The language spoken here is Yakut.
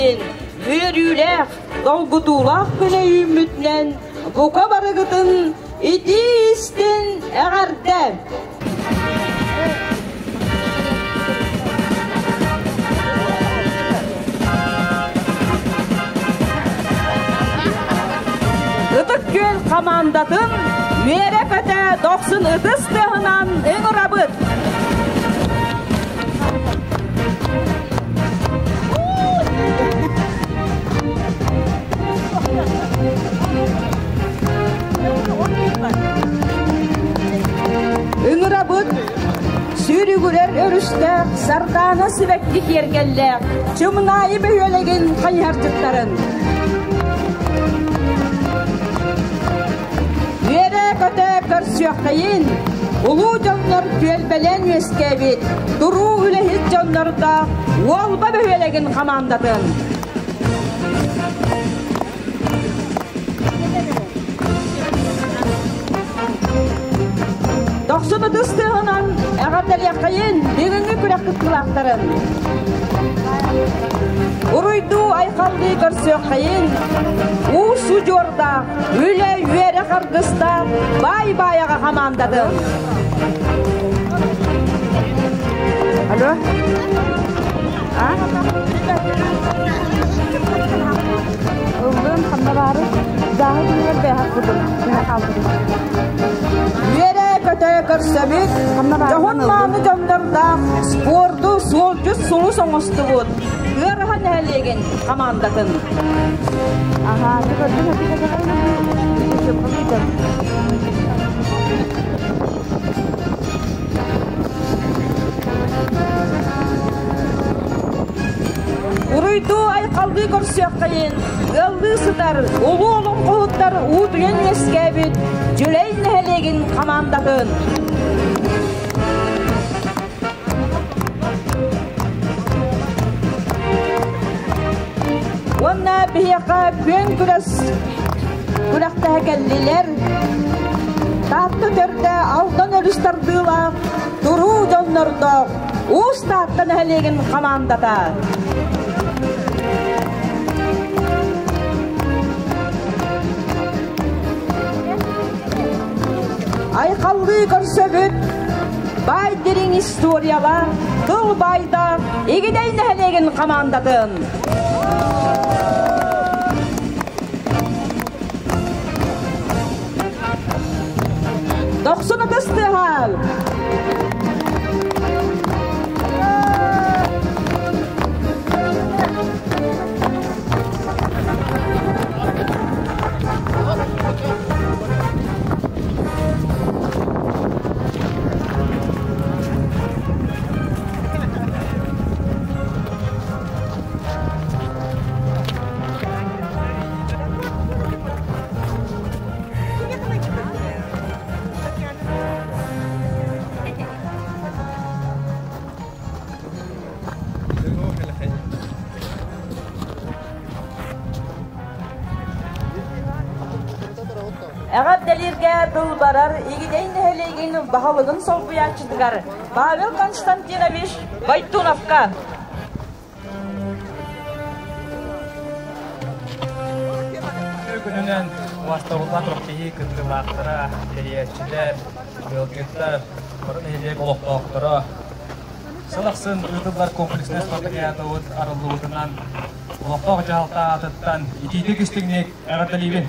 кэлбитин, үөрүүлээх, долгутуулаах күнэ үүммүтүнэн бука барыгытын итии-истин эҕэрдэ! Ытык Күөл хамаандатын үөрэ-көтө дохсун ытыс тыаһынан ыҥырабыт! Ыҥырабыт сүүрүгүрэр өрүстээх сардаана сибэкки киэргэллээх Чымнаайы бөһүөлэгин хайыһардьыттарын. Үөрэ-көтө көрсүөххэйин, улуу дьоннор түөлбэлээн үөскээбит туруу үлэһит дьоннордоох Уолба бөһүөлэгин хамаандатын. Дохсун ытыс тыаһынан эҕэрдэлиэххэйин бүгүҥҥү күрэх кыттыылаахтарын. Уруйдуу айхаллыы көрсүөххэйин уус удьуордаах, үлэ үөрэх аргыстаах баай баайаҕа хамаандатын. Алло? А? Ыллым, ханна баары? Дааһы күнүгэр бэйэһэр курдук. Мин хаалбытым. Үөрэ-көтө көрсөбүт, дьоһун мааны дьоннордоох спорду суолдьут сулус оҥостубут Ыараха нэһилиэгин хамаандатын. Аха, көрдүм, Уруйдуу айхаллыы көрсүөххэйин, ыаллыы сытар улуу олоҥхоһуттар уутуйан үөскээбит Дьүлэй нэһилиэгин хамаандатын. Уонна биһиэхэ күөн күрэс күрэхтэһэ кэллилэр. Таатта төрдө Алдан өрүс тардыылаах туруу дьоннордоох Уус Таатта нэһилиэгин хамаандата. Айхаллыы көрсөбүт баай дириҥ историялаах тыл баайдаах Игидэй нэһилиэгин хамаандатын. Дохсун ытыс тыаһаал! Эҕэрдэлииргэ тыл барар Игидэй нэһилиэгин баһылыгын солбуйааччытыгар Павел Константинович Бойтуновка. Күнүнэн убастабыллаах күрэхтэһии кыттыылаахтара, тэрийээччилэр, ыалдьыттар, бары нэһилиэк олохтоохторо сыл ахсын ыытыллар комплекснай спартакиадабыт арыллыбытынан олохтоох дьаһалта аатыттан итиитик истиҥник эҕэрдэлиибин!